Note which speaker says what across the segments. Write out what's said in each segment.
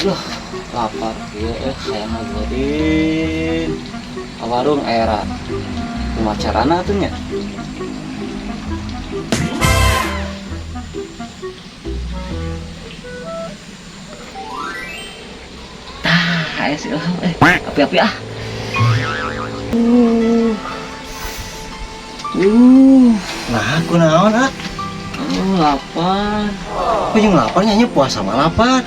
Speaker 1: Duh, lapar kieu hayang ngagorin. Ka warung era. Kumaha carana atuh nya? Tah, aya si Ilham api-api ah.
Speaker 2: Nah, kunaon ah?
Speaker 1: Lapar.
Speaker 2: Kok jeung lapar nya puasa mah lapar.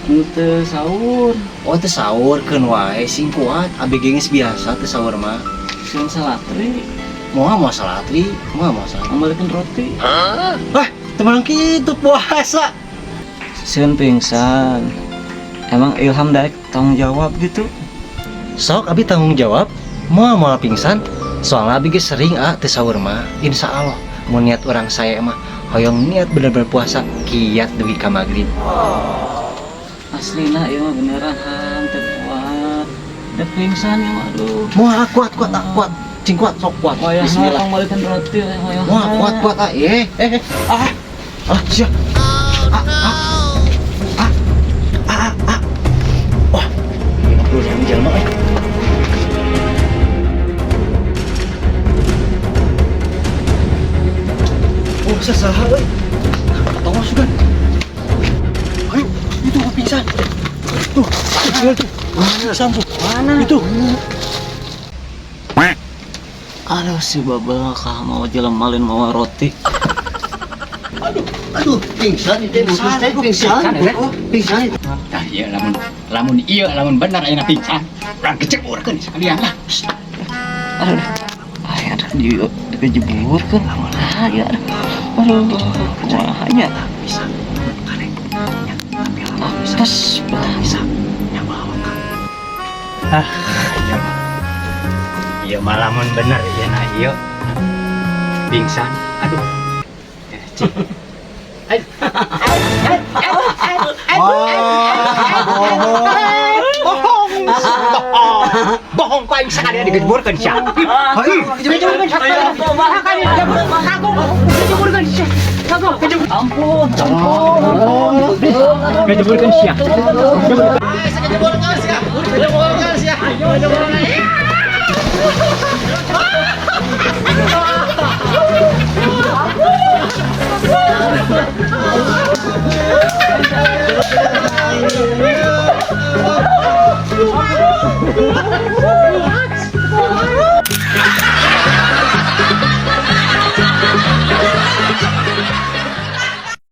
Speaker 1: Henteu sahur.
Speaker 2: Oh, teu sahur keun wae sing kuat. Abi ge geus biasa teu sahur mah.
Speaker 1: Sieun salatri.
Speaker 2: Moal moal salatri, moal moal salatri.
Speaker 1: Ambalikeun roti.
Speaker 2: Hah? Teu meunang kitu puasa.
Speaker 1: Sieun pingsan. Emang Ilham daek tanggung jawab gitu?
Speaker 2: Sok abi tanggung jawab. Moal moal pingsan. Soalnya abi ge sering ah teu sahur mah. Insya Allah mun niat urang saya mah hoyong niat bener-bener puasa kiat dugi ka magrib.
Speaker 1: Aslina ieu mah beneran ham teu kuat. Dek pingsan ieu mah aduh.
Speaker 2: Moal kuat kuat ah, kuat. Cing kuat sok kuat.
Speaker 1: Wayahna
Speaker 2: Bismillah.
Speaker 1: pangbalikeun roti wayahna.
Speaker 2: Moal kuat kuat ah. Ah. Ah, sia. Ah, ah. Ah. Ah, ah. Wah, 50 ribu jelema eh. Oh, sasaha euy. Tong sugan. Ayo, itu pingsan. Tuh, tuh, tuh. Pingsan tuh.
Speaker 1: Mana?
Speaker 2: Itu.
Speaker 1: Aduh, si babel kah mau jelema lain mau roti.
Speaker 2: Aduh, aduh, pingsan itu, pingsan, pingsan, oh, pingsan.
Speaker 3: Tah ieu lamun lamun ieu lamun bener ayeuna pingsan. Urang keceburkeun sekalian lah.
Speaker 1: Aduh, ay, aduh, di dikejeburkeun. Ah, ya, aduh. Aduh, kumaha nya?
Speaker 2: Bisa, karek. Ya, tapi lama bisa.
Speaker 1: Tes,
Speaker 2: Bisa. Ya, bawa ka.
Speaker 3: Ah, iya. Ieu mah lamun bener ieu na ieu. Pingsan. Aduh. Ya, cik. Bohong. Bohong kok aing sakalian digejeburkeun sia. Digejeburkeun sia. Digejeburkeun sia.
Speaker 1: Ampun, ampun, ampun.
Speaker 3: Digejeburkeun sia.
Speaker 2: Kejeburkeun sia. Kejeburkeun sia.